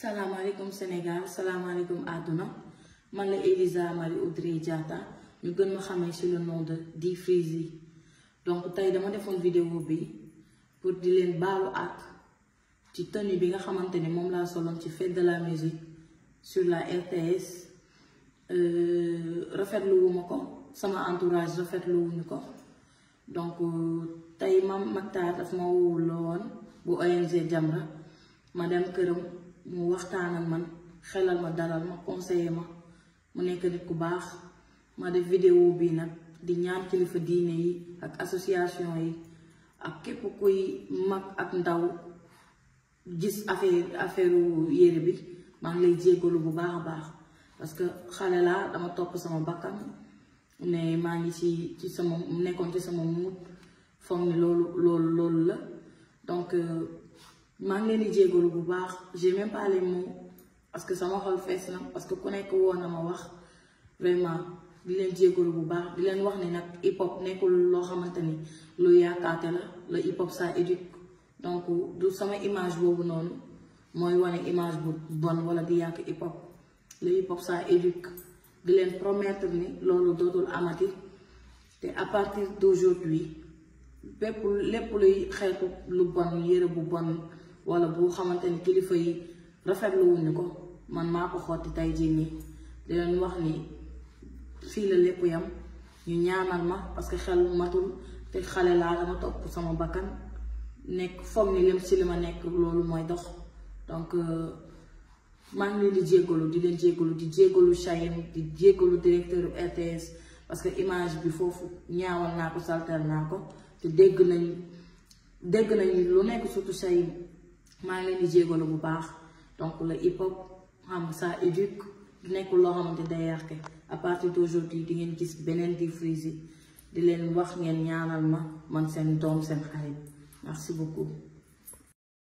salaamaaleykum Sénégal salaamaaleykum àdduna man la Elisa Marie Audrey Diatta ñu gën ma xamee ci le nom de Di Freezy donc tey dama defoon vidéo bi pour di leen baalu ak ci tenue bi nga xamante ni moom laa soloon ci fête de la musique sur la RTS rafetlu wu ma ko sama entourage rafetlu wuñu ko donc tey Mame Mactar daf ma wóoloo woon bu ONG Jamra ma dem këram mu waxtaan ak man xelal ma dalal ma conseiller ma mu nekk nit ku baax ma def vidéo bi nag di ñaan kilifa diine yi ak association yi ak képp kuy mag ak ndaw gis affaire yére bi maa ngi lay jéggalu bu baax a baax parce que xale laa dama topp sama bakkan ne maa ngi ci sama nekkoon ci sama muut foog ni loolu la donc maa ngi leen di jéggalu bu baax j'ai même pas les mots parce que sama xol fees na parce que ku nekk woon na ma wax vraiment di leen jéggalu bu baax di leen wax ni nag hip hop nekkul loo xamante ni lu yaakaate la hip hop ça éduque donc du sama image boobu noonu mooy wane image bu bon wala di yàq hip hop le hip hop ça éduque di leen promettre ni loolu dootul amati te à partir d'aujourd'hui lépp luy xeetu lu bon yére bu bon wala bu xamante ni kilifa yi rafetlu wuñu ko man maa ko xotti tey jii nii di leen wax ni fii la lépp yam ñu ñaanal ma parce que xel matul te xale laa dama topp sama bakkan nekk foog ni lim ci li ma nekk loolu mooy dox donc maa ngi leen di jéggalu di leen jéggalu di jéggalu Chahine di jéggalu directeur RTS parce que image bi foofu ñaawal naa ko saltel naa ko te dégg nañ lu nekk surtout Chahine maa ngi leen di jéggalu bu baax donc le hip hop xam ça éduque nekkul loo xamante day yàqe à partir d'aujourd'hui di ngeen gis beneen Di Freezy di leen wax ngeen ñaanal ma man seen doom seen xarit merci beaucoup.